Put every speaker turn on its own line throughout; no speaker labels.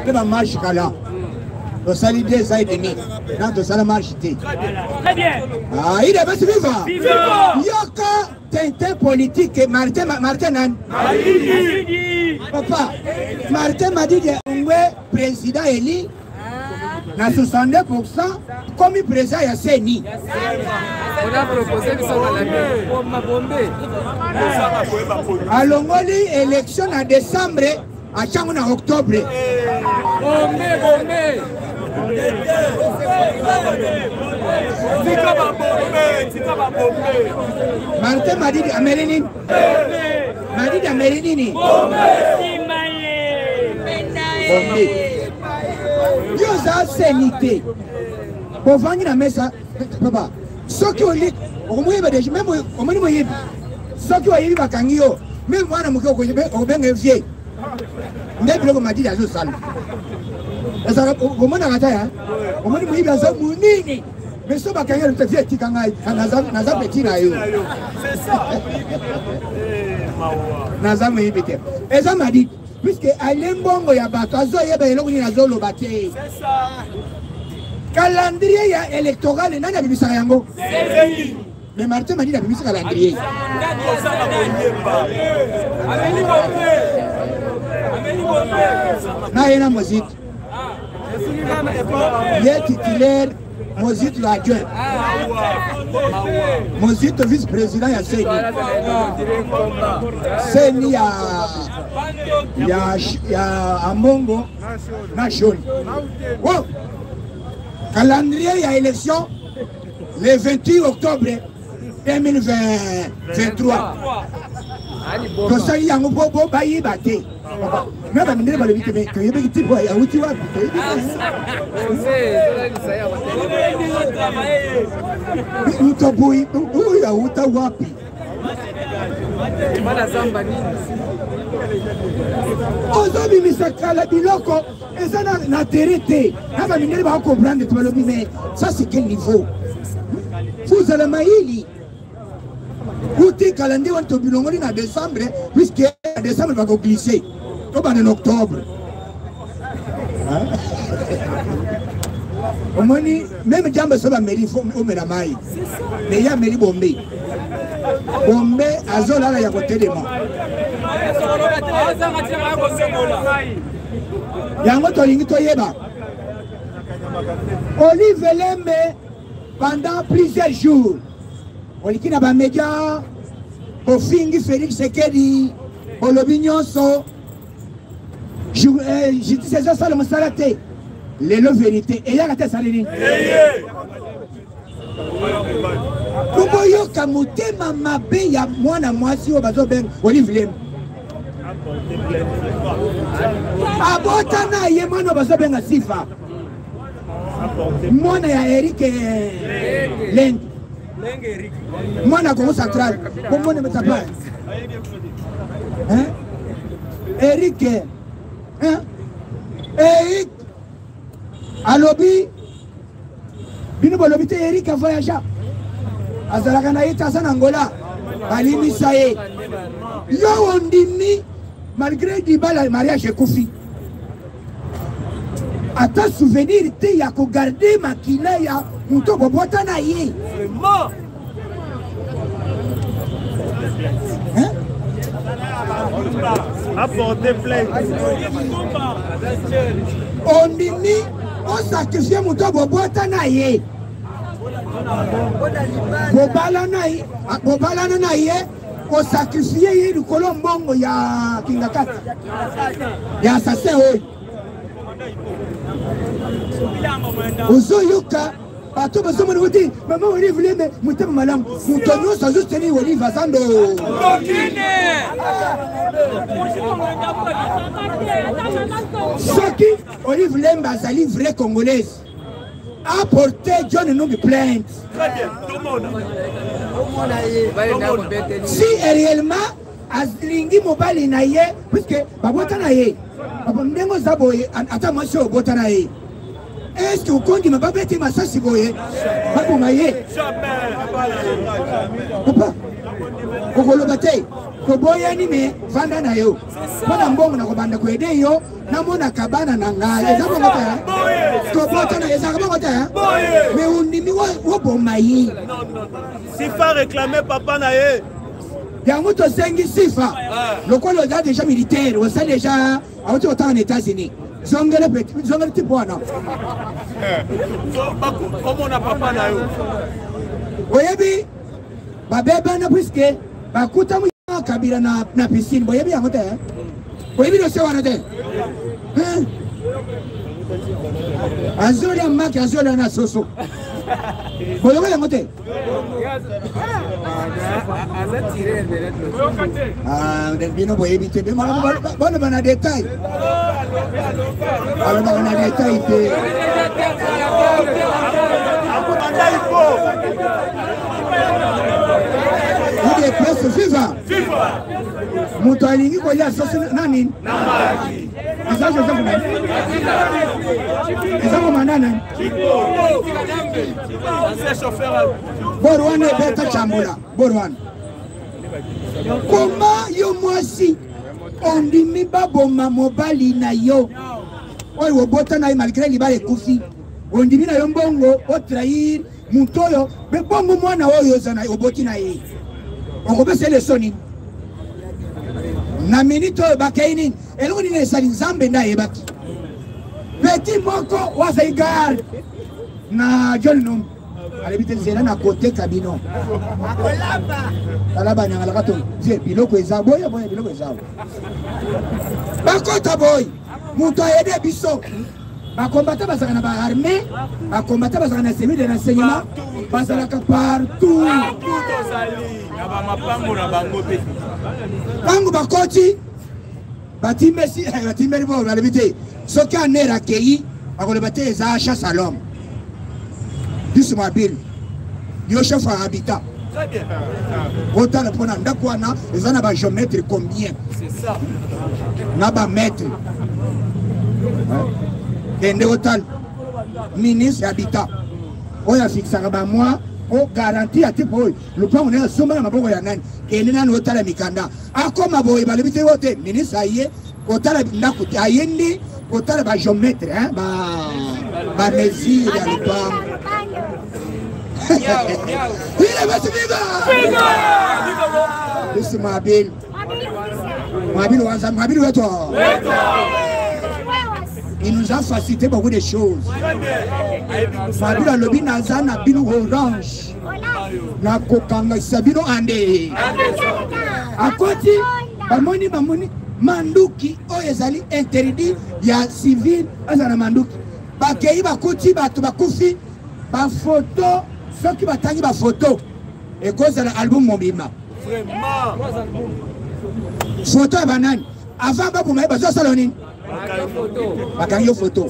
mpe bamarche kala tosali 2 ans et demi na tosala marche te. Ah, idps viva! Yoka tintin politique Martin Martin nani? Papa Martin Madidi ngwe président élu na 62% komi président ya CENI. Alongoli élection na décembre atyango na octobre.
Bombe, bombe. Tika ba bombe, tika ba bombe.
Martin Madidi ameli nini? Madidi ameli nini? Bombe. Yo oza seni te. Bovandi na mesa papa. Soki oli okomoyeba deja meme omoni moyebi. Soki oyebi bakangi yo meme mwana moke okobenga ye vieux. Nde biloko Madidi azosala. Ezala omonaka ta ya omoni moyibi aza monini mais so bakangi yo te vieux tika ngai naza petit na yo. Naza moyibi te. Eza Madidi puisque alie mbongo ya bato azoyeba eloko nini azoloba te. Calendrier ya électoral nani abimisaka yango? Mais Martin Madidi abimisi calendrier. Na ye na Mozito. Ye titulaire Mozito adjoint. Mozito vice-président ya CENI. CENI ya ya ya Amongo na Sholi. Oh! Calendrier ya élection le 28 octobre 2023 tosali yango mpo bayiba te me bamindele balobi te toyebeki ti po awuti wapi toyebi moto boyi oyo awuta wapi ozobimisa kala biloko eza na tere te na bamindele bakomprendre te balobi mais ça c'est quel niveau fozala mayili kutikala nde wana tobilongoli na décembre puisque na décembre bakoglisse tobanda na octobre omoni meme jamba so bameli fo omela mai me ye ameli bombe bombe azolala ya kotelema yango tolingi toyeba Olive Lembe pendant plusieurs jours oliki na bamedia bofingi Félix Tshisekedi bolobi nyonso justice ezosala mosala te lelo verité eyaka te esali nini bokoyoka motema mabe ya mwana mwasi oyo bazobenga Olive Lembe abota na ye mwana oyo bazobenga Sifa mwana ya Eric Lenge mwana Congo Central bomona metapa Eric Eric alobi bino bolobi te Eric avoyagea azalaka na ye te aza na Angola balimisa ye yo ondimi malgré libala mariage ekufi ata souvenir te ya kogarde makila ya moto bobota na ye. Ondimi osakrifie moto bobota na ye bobalana na ye osakrifie ye likolo mbongo ya kingakati ya assassin oyo ozoyoka bato bazomona oti mama Olive Lembe motema malamu moto nyonso azosuteni Olive aza ndo soki Olive Lembe azali vrai congolaise apporte John Numbi plainte si réellement alingi mobali na ye puisque babota na ye ndenge oza boye ata mwasi oyo obota na ye est-ce que okondima babeti masasi boye baboma ye papa? Okoloba te toboyani me vanda na yo mpo na mbongo nakobanda koede yo namonaka bana na ngai. Eza bongo te? Tobotana ezalaka bongo te? Me ondimi oboma ye.
Sifa réclame papa na ye.
Yango tosengi Sifa, lokola oza déjà militaire, oza déjà auti kotanga na États-Unis, zongele zongele tipo wana.
Omona papa na yo.
Oyebi babebana puisque bakuta Kabila na piscine. Boyebi yango te? Boyebi dossier wana te? Azolia maki, azolia na soso. Boyoka yango te? Bino boyebi te, boloba na détail, balobaka na détail te. UDPS viva! Moto alingi kolia soso na nini? Eza Joseph nani? Eza komanda nani? Bor wana ebeta chambola bor wana. Koma yo mwasi ondimi baboma mobali na yo oyo obota na ye malgré libala ekufi, ondimi na yo mbongo otrahir moto oyo mpe bongo mwana oyo oza na oboti na ye, okopesa ye leso nini? Na minute oyo bakei nini, eloko nini esali? Nzambe nde ayebaki. Petit moko oyo azali garde na John Numbi alobi te, nzela na koteka bino, tala banyangalaka to vie, biloko eza boye boye, biloko eza bakota boye. Moto ayede biso, bakombata bazalaka na baarmée, bakombata bazalaka na service de renseignement, bazalaka partout. Ntango bakoti batimbesi, batimbeli bo, balobi te soki aner akei bakoloba te eza chasse à l'homme. Biso mabile yo chef ya habitat otala mpona ndako wana eza na bagéomètre combien na bamètre, kende otala ministre ya habitat oyo afikisaka bamwa o garantie ya type oyo lopango naye asomba na maboko ya nani. Kende nani otala mikanda akoma boye. Balobi te oyo te ministre aye kotala ndako te, aye nde kotala bagéomètre, bamesure ya lopango. Ile basi viva! Bisi mabili. Mabili wanza, mabili wetu. Il nous a facilité beaucoup de choses. Mabili alobi naza na bino orange. Nakokangisa bino ande. Akoti bamoni bamoni manduki oyo ezali interdit ya civil azala na manduki. Bakei bakuti bato bakufi, bafoto soki batangi bafoto ekozala album mobimba. Foto ya banani avant baboma ye bazosala nini? Bakangi yo foto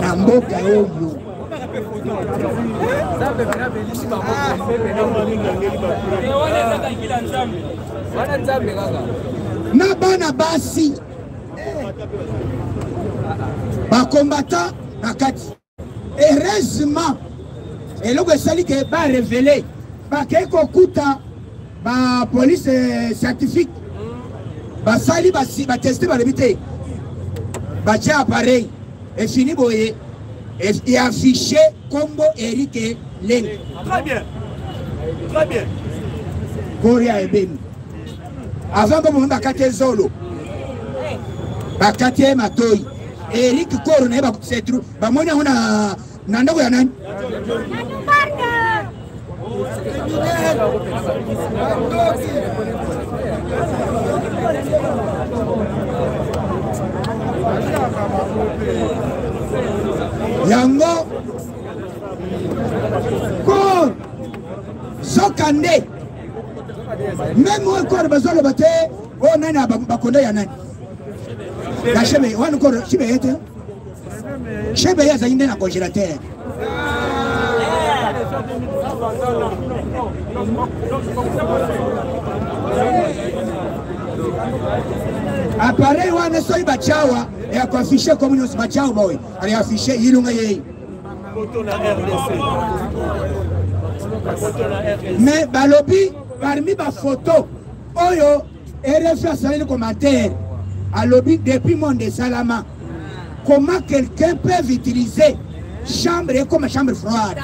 na mboka oyo. Na bana basi bakombata na kati. Heureusement eloko esali ke barevele, bakei kokuta bapolice scientifique, basali bateste, balobi te batia appareil efini boye eaffiche kombo Eric Leng.
Très bien. Très bien.
Koria ebemi avant bomoni bakati ezolo, bakati ye matoi. Eric Koro na ye basetru bamoni yango na ndako ya nani? Yango Koro zoka nde meme oyo Koro bazoloba te oyo nani bakonda ya nani na shebe wana Koro shebe ye te, shebe ye azali nde na congélateur. Appareil wana soki bachawa ya koaffiche komo nyonso bachawa boye aliaffiche ilunga yei.
Photo na RDC.
Mais balobi parmi bafoto oyo RFI asaleli commentaire, alobi depuis monde esalama, comment quelqu'un peut utiliser chambre ekoma chambre froide,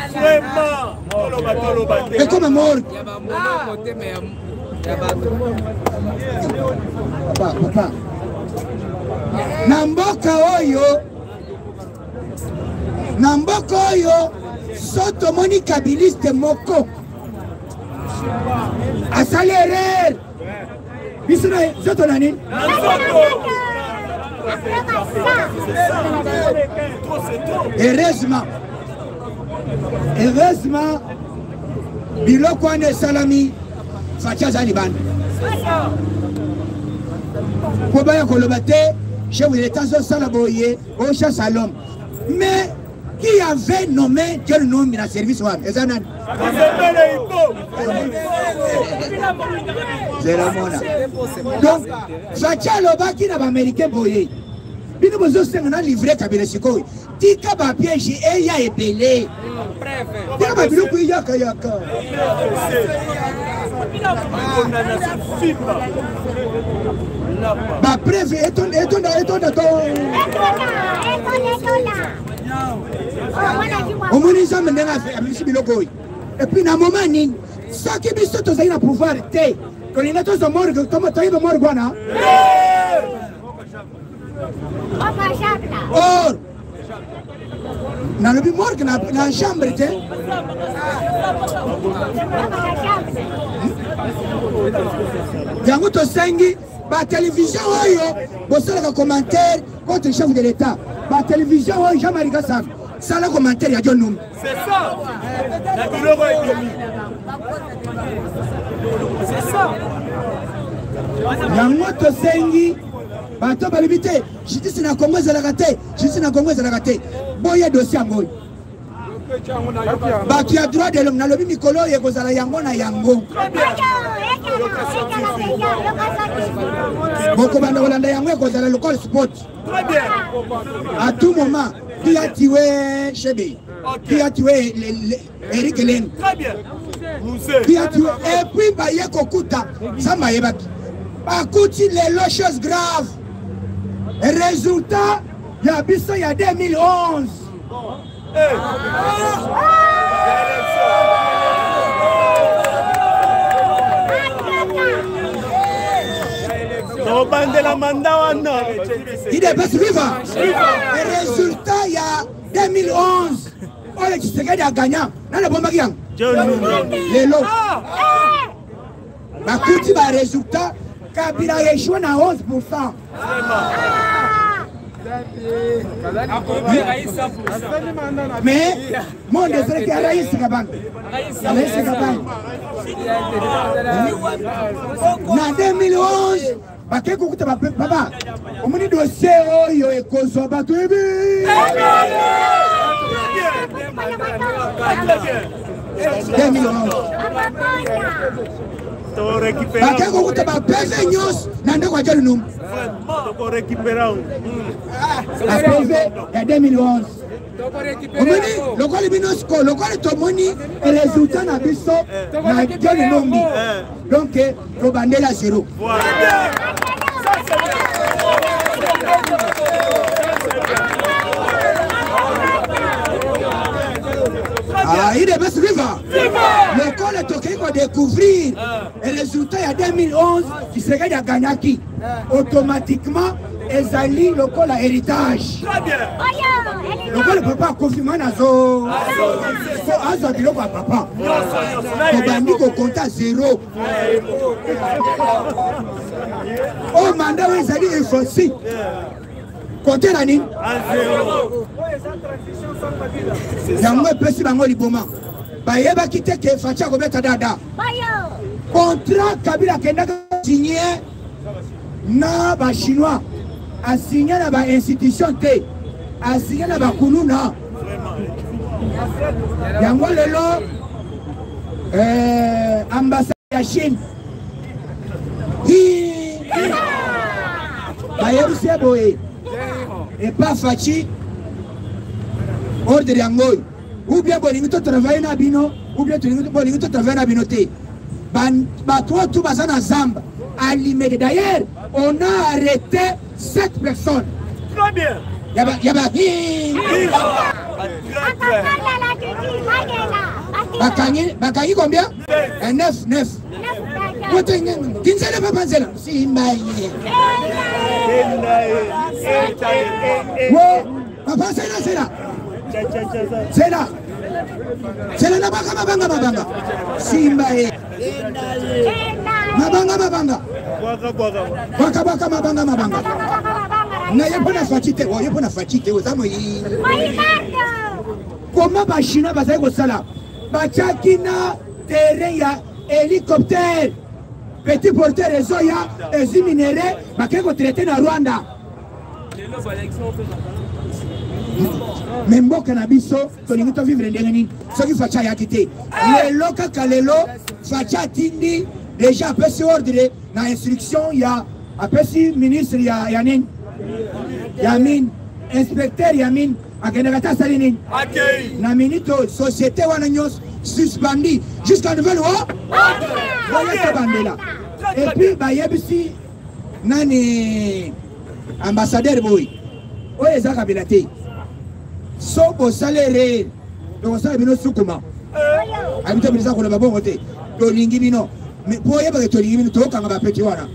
ekoma morgue? Papa, papa, na mboka oyo, na mboka oyo, so tomoni kabiliste moko asali erreur, biso na nzoto na nini? Heureusement, heureusement, biloko wana esalami, Fatshi aza libanda po baya koloba te chef de l'État azosala boye, o chasse à l'homme. Mais qui avait nommé John Numbi na service wana eza nani? Zela mona. Donc Fatshi alobaki na baaméricain boye: bino bozosenga na livre Kabila, sikoyo tika bapiège eya ebele, tika babiloko eyakayaka. Bapreuve etonda, etonda to omoni Nzambe ndenge amemisi biloko oyo. Et puis na moment nini soki biso tozali na pouvoir te, tolinga tozwa morgue, toyeba morgue wana. Or nalobi morgue na chambre te. Yango tosengi batelevizio oyo bosalaka commentaire contre chef de l'État, batelevizio oyo, Jean-Marie Kasam, sala commentaire ya John Numbi.
C'est ça. Na biloko ebimi. C'est ça.
Yango tosengi bato balobi te justice na Congo ezalaka te, justice na Congo ezalaka te. Boye dossier yango oyo, bato ya droit de l'homme, nalobi mikolo oyo ekozala yango na yango, bokobanda kolanda yango, ekozala lokola sport. À tout moment, qui a tué Chebe, qui a tué Eric Len, qui a tué? Et puis baye kokuta, Nzambe ayebaki, bakuti lelo chose grave, résultat ya biso ya 2011.
Hey. Tobandela manda wana.
UDPS viva! Résultat ya 2011 oyo Tshisekedi aganya, nani abombaki yango? Lelo bakuti ba résultat, Kabila échoué na 11. Mais monde ezalaki Raïs Kabange, Raïs Kabange na 2011 bakei kokuta. Papa, omoni dossier oyo ekozwa bato ebi 2011, bakei kokuta baPV nyonso na ndako ya John Numbi, baPV ya 2011. Omoni lokoli bino siko, lokoli tomoni résultat na biso na John Numbi, donc tobandela zéro.
Voilà.
Ah, UDPS viva! Lokola tokei kodécouvrir résultat ya 2011, Tshisekedi aganyaki automatiquement, ezali lokola héritage. Lokola papa akufi, mwana azo po azwa biloko ya papa, tobandi kokonta zéro. Oyo mandat oyo ezali efasi kote na nini, yango epesi bango liboma. Bayebaki te ke Fatshi akobeta dada. Contrat Kabila akendaka signe na bachinois, asigne na bainstitution te, asigne na bakuluna. Yango lelo ambassade ya Chine bayebisi ye boye epa Fatshi: ordre yango oyo, ou bien bolingi totravaille na bino. Ou bien tolingi totravaille na bino te. Bato oyo tu baza na zamba alimete. D'ailleurs, on a arrêté 7 personnes.
Très bien.
Ya ba bakangi bakangi combien? 9 9. Wote kinzela papa nzela simba ye. Wo papa zela zela. Zela. Zela na baka mabanga mabanga. Simba ye. Mabanga mabanga. Bwaka bwaka mabanga mabanga. Na ye mpona faci te, oye mpona faci te, oza moyi. Koma ba chinois bazali kosala batiaki na terrain ya hélicoptère petit porteur ezoya ezwi minere bakei kotraite na Rwanda. Me mboka na biso tolingi tovivre ndenge nini soki Fatshi ayaki te? Lelo kaka lelo Fatshi atindi deja, apesi ordre na instruction ya apesi ministre ya, ya nini ya mine, inspecteur ya mine akendaka te, asali nini na minute oyo société wana nyonso suspendi jusqu'à nouvelle o boye tobandela. Et puis bayebisi nani ambassadeur boye oyo eza Kabila te, so bosala erreur tokosala bino sukuma. Abi te biza koloba bongo te, tolingi bino mpo oyebaka tolingi bino, tokanga bapeti wana.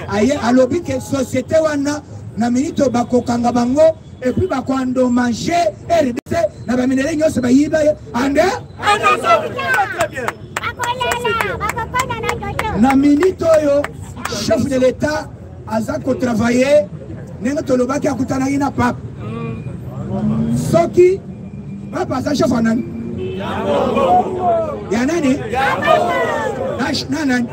Aye alobi ke société wana na minute bakokanga bango et puis bakoendommage RDC na baminere nyonso bayiba ye ande na minute oyo. Chef de l'État aza kotravaille ndenge tolobaki, akutanaki na pape. Soki pape aza chef ya nani, ya nani na nani,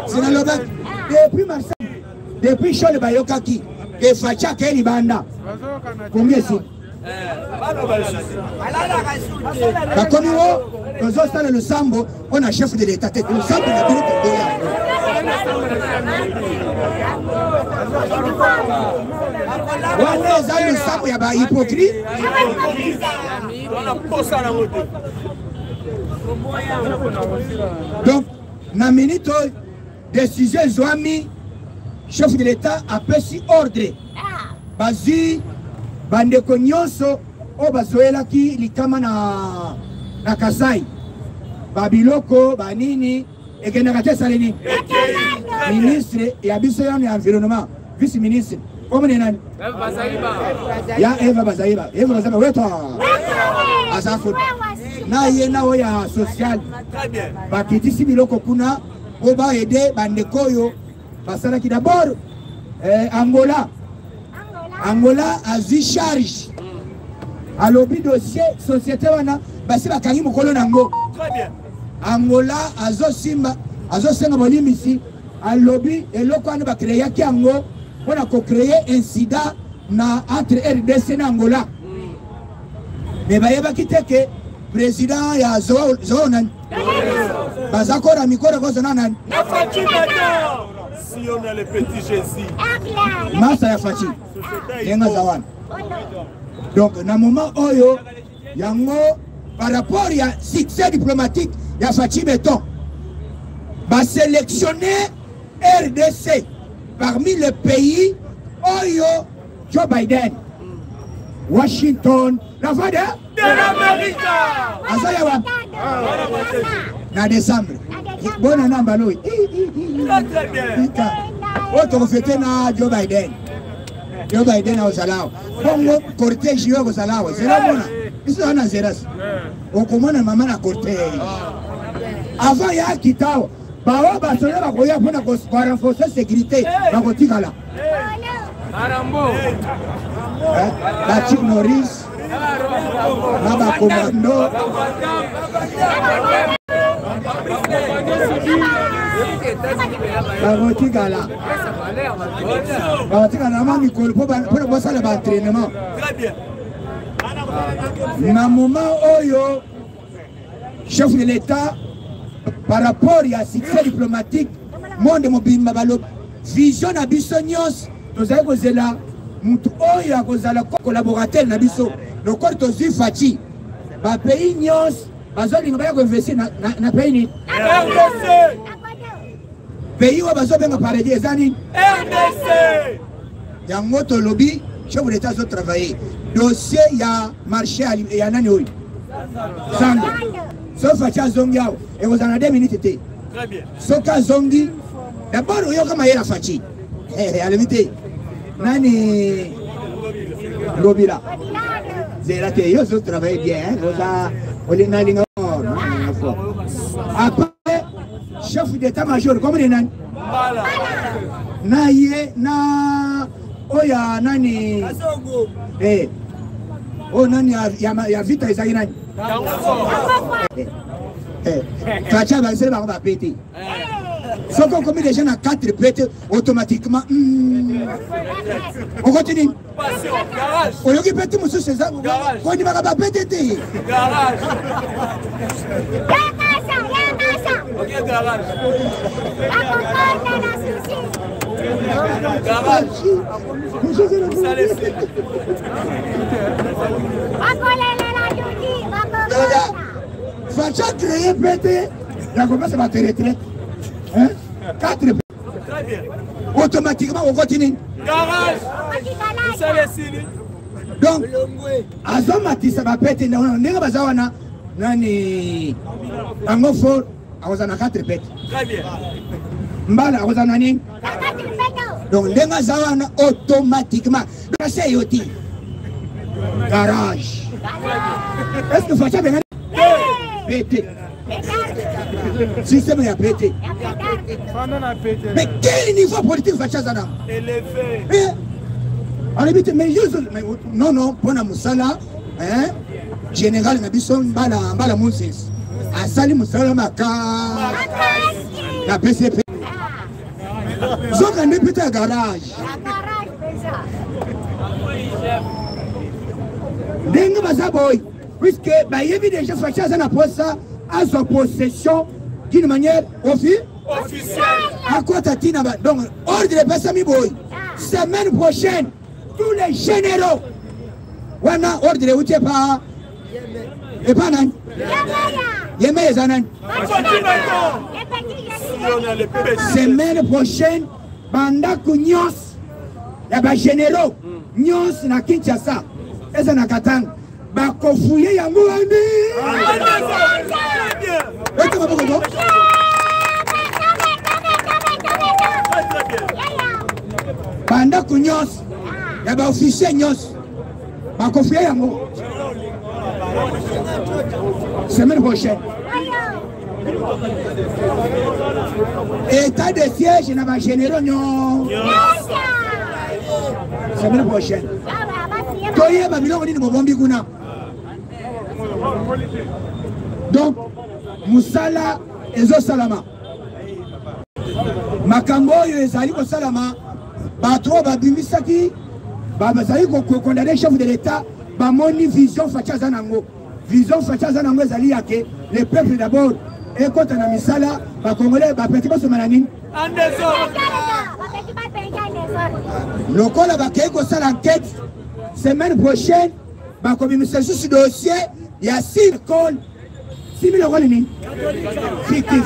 sinalobaki depuis Marseille, depuis Shole, bayokaki ke Fatshi akei libanda kongi esi bakomi wo tozosala losambo mpo na chef de l'État te, losambo na bino toboya. Wana eza losambo ya bahypocrite. Donc na minute oyo décision ezwami, chef de l'État apesi ordre, bazwi bandeko nyonso oyo bazoyelaki likama na Kasai, babiloko banini ekendaka te, esali nini? Ministre ya biso yano ya environnement, vice ministre komone nani ya Eva Bazaiba, Eva Bazaiba weto aza kuna na ye na oyo ya social, bakitisi biloko kuna po baaider bandeko oyo basalaki. D'abord Angola, Angola azwi charge, alobi dossier société wana basi bakangi mokolo nango. Angola azosimba, azosenga bolimbisi, alobi eloko wana bacréaki yango mpona kocréer incident na entre RDC na Angola, me bayebaki te ke président ya João nani baza kora mikoro kozona nani. Masa ya Fatshi ndenge aza wana. Donc na moment oyo yango, par rapport ya succès diplomatique ya Fatshi Béton, basélectionne RDC parmi les pays oyo Joe Biden, Washington, la voix de
l'Amérique
aza ya wapi na décembre. Bona na mbala oyo oyo tokofete na Joe Biden, Joe Biden akozala awa, bongo cortège oyo akozala awa. Zela mona biso aza na nzela, okomona mama na cortège avant ya akita awa. Baoyo basoda bakoya mpona korenforcer sécurité bakotikala baChuck Norris na bacommando bakotikala na ma mikolo mpona bosala baentraînement. Na moment oyo chef de l'État, par rapport ya succès diplomatique, monde mobimba balobi vision na biso nyonso tozali kozela mutu oyo akozala collaborateur na biso. Lokola tozwi Fatshi, bapays nyonso Bazolinga baya koinvestir na, na, na pays nini?
RDC.
Pays oyo bazobenga paradis eza nini?
RDC.
Yango tolobi chef de l'État azotravaille dossier ya marché ya nani oyo zando. Soki Fatshi azongi awa ekozala na 2 minutes te. Soki azongi d'abord oyoka mayele ya Fatshi alobi te nani Ngobila zela te yo ozo travaille bien oza olinga linga fort. Après chef d'état major comme ni nani na ye na oyo ya nani oyo nani ya vita ezalaki nani Fatshi abakiseli bango ba pete. Soki okomi deja na 4 pete automatiquement okoti nini? Oyoki pete mosusu eza kondimaka ba pete te. Fatshi a créé pete ya kopesa bato retraite 4 automatiquement okoti nini? Donc azomatisa bapete ndenge baza wana nani bango fort akozala na 4 pete mbala akozala na nini? Donc ndenge aza wana automatiquement ase yo ti garage. Est-ce que Fatshi abengani pete système ya pete? Mais quel niveau politique Fatshi aza nango? Alobi te mais non non mpona mosala général na biso mbala mbala Moses asali mosala maka na PCP zoka nde pete ya garage ndenge baza boy puisque bayebi déjà Fatshi aza na posa azwa possession d'une manière officielle akota ntina ba donc ordre epesami boy semaine prochaine tous les généraux wana ordre euti epa epa nani yeme eza nani semaine prochaine bandako nyonso ya bagénéraux nyonso na Kinshasa eza na Katanga bakofuye yango wani ete maboko ko bandako nyonso ya baofficier nyonso bakofuye yango semaine prochaine. État de siège na bagénéraux nyonso semaine prochaine. Toyeba biloko nini bobombi kuna. Donc mosala ezosalama, makambo oyo ezali kosalama, bato oyo babimisaki bazali kokondane chef de l'État bamoni vision Fatshi aza nango. Vision Fatshi aza nango ezali yake le peuple d'abord ekota na misala bakongolais bapeti basoma na nini lokola bakei kosala enquête semaine prochaine bakobimisa lisusu dossier ya sircol 6000 euros nini fictif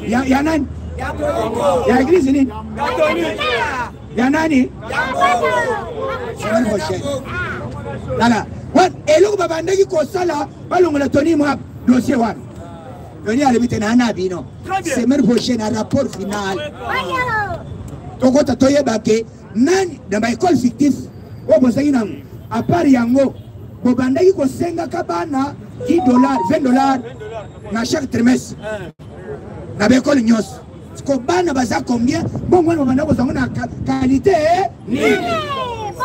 ya nani ya église nini ya nani semaine prochaine. Voilà eloko babandaki kosala balongola Tony mwa dossier wana Tony alobi te na bino semaine prochaine na rapport final tokota toyeba ke nani na baekole fictif oyo bozalaki nango apart yango bobandaki kosengaka bana 10 dollars 20 dollars na chaque trimestre na baekole nyonso. Ko bana baza combien bongo wana babanda kozwa na qualité nini?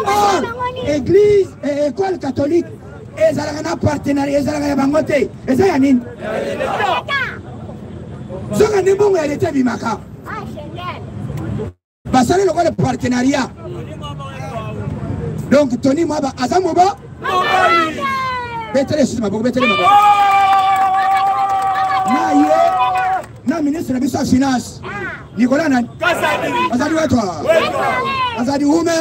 Or église école catholique ezalaka na partenariat ezalaka ya bango te, eza ya nini? Soka nde mbongo ya leta ebimaka basali lokola partenariat. Donc Tony Mwaba aza moba betele susu maboko betele maboko na ye na ministre na biso ya finance Nicolas nani azali wetwa azali ume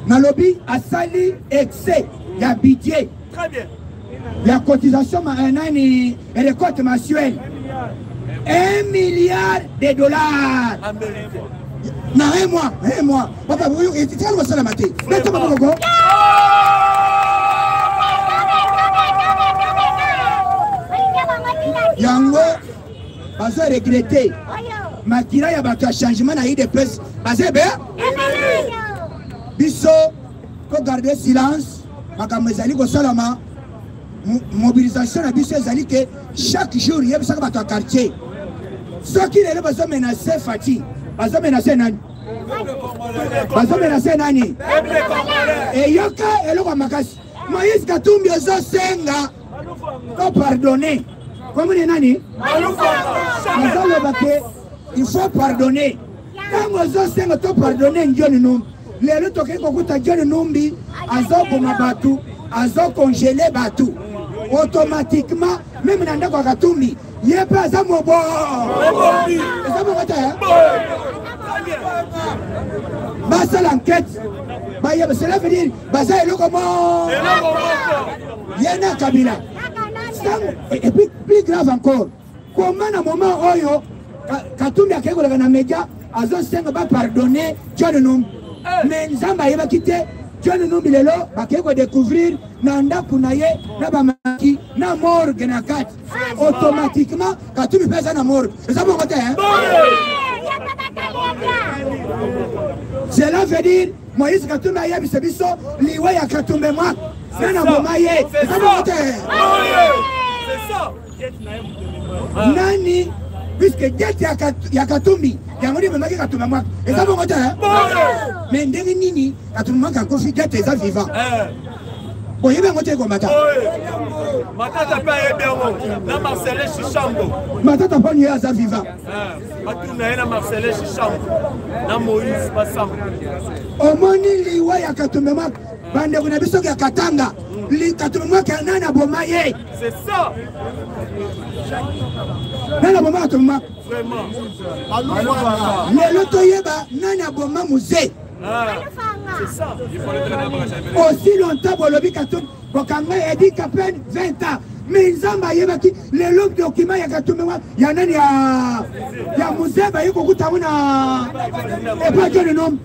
nalobi asali excès ya budget.
Très bien.
Ya cotisation eh, nani récolte mensuelle 1 milliard de dollars na un mois, un mois, papa. Etikali kosalama te. Beta maboko. Yango bazo regrete makila ya bato ya changement na UDPS baza ebe biso togarde silence. Makambo ezali kosalama, mobilisation na biso ezali ke chaque jour yebisaka bato ya quartier. Soki lelo bazomenace Fati, bazomenace nani? Bazomenace nani? Eyoka eloko ya makasi. Moïse Katumbi ozosenga to pardonner komoni nani azoloba ke il faut pardonner. Ntango ozosenga to pardonner John Numbi, lelo tokei kokuta John Numbi azoboma bato, azocongele bato automatiquement. Meme na ndako ya Katumbi, ye mpe aza mobo, eza bongo te. Basala enquête, bayeba. Cela veut dire baza eloko mo ye na Kabila. Et puis plus grave encore, comment na moment oyo Katumbi akei koleka na média, azosenga bapardonne John Numbi, mais Nzambe ayebaki te. John Numbi lelo bakei kodécouvrir na ndako na ye na bamaki na morgue na kati. Automatiquement Katumbi mpe aza na morgue. Eza bongo te. Cela veut dire Moïse Katumbi ayebisa biso liwa ya Katumbi Mwaka na boma ye. Eza bongo te. Nani, puisque dette ya Katumbi yango nde ememaki Katumbi Mwaka. Eza bongo te. Mais ndenge nini Katumbi Mwaka akofi, dette eza vivant? Oyebi yango te, ekomata.
Matata mpe ayebi yango na Marcelin Shishambo.
Matata mponi ye aza vivant.
Batuna ye na Marcelin Shishambo na Moïse Basambo.
Omoni liwa ya Katumbi Mwaka, bandeko na biso ya Katanga, Katumbi Mwaka nani aboma ye?
C'est ça.
Nani aboma Katumbi Mwaka?
Vraiment.
Lelo toyeba nani aboma Mzee.
C'est ça.
Aussi longtemps bolobi Katumbi bokanga Eddy Kapend 20 ans, mais Nzambe ayebaki. Lelo document ya Katumbi ya nani, ya Mzee, bayi kokuta ngo na epa John Numbi.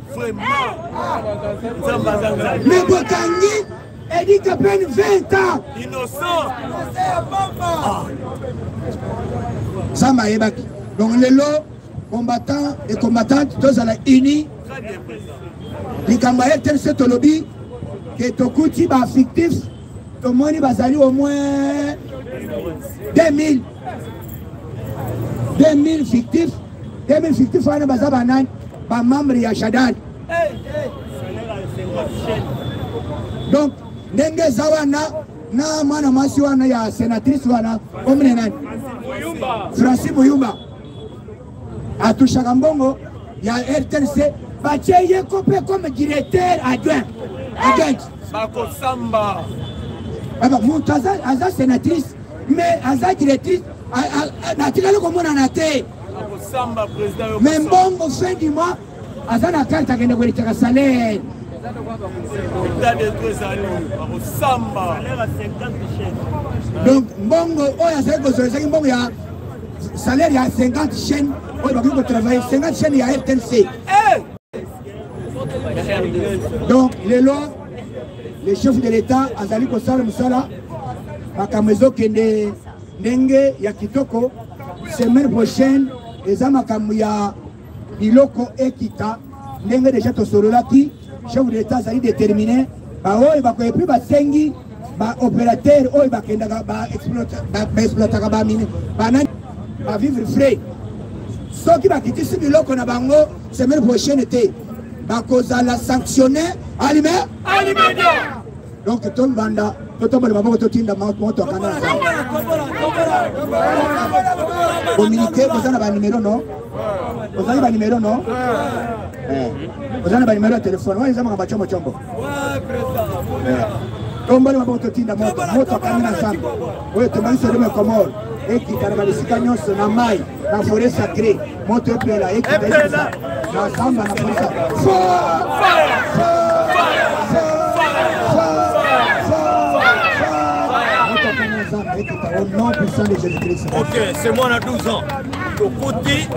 Mais bokangi Eddy Kapend 20 ans.
Innocent.
Nzambe ayebaki. Donc lelo combattant et combattante tozala unis. Likambo ya RTNC, tolobi ke tokuti bafictif, tomoni bazali au moins 2000, 2000 fictifs. 2000 fictifs wana baza banani? Bamembre ya Shadary. Donc ndenge eza wana na mwana mwasi wana ya sénatrice wana, omine nani, Francis Muyumba, atushaka mbongo ya RTNC, batie ye ko mpe comme directeur adjoint.
Bakosamba.
Aba moto aza sénatrice mais aza directrice, natikali komonana te.
Bakosamba, président.
Mais mbongo fin du mois aza na carte, akende kolekaka salaire.
État de droit ezali, bakosamba.
Donc mbongo oyo azali kozwa ezalaki mbongo ya salaire ya 50 chaîne oyo bakoki kotravaille, 50 chaîne ya RTNC. Donc lelo le chef de l'État azali kosala mosala, makambo ezokende ndenge ya kitoko. Semaine prochaine eza makambo ya biloko ekita ndenge deja tosololaki. Chef de l'État azali déterminé. Baoyo bakoye mpe basengi baopérateur oyo bakendaka baexploitaka bamine, banani, bavivre frais, soki bakitisi biloko na bango semaine prochaine te, bakozala sanctionné alime. Donc tolbanda, totombola maboko, totinda moto akanda na communiqué. Boza na banimero no? Ozali banimero no? Oza na banimero ya telefone wana? Eza makambo ya combo combo. Tomboli maboko, totinda moto, moto akangi na Nzambe oyo tombali Sodome Gomorrhe ekita na babisika nyonso, na mai, na forêt sacré, moto epela, ekita, ekita na zamba, na forêt sacré. Feu! Feu! Feu! Feu! Feu! Au nom puissant de Jésus-Christ.
Ok, c'est moi na 12 ans. Tokuti.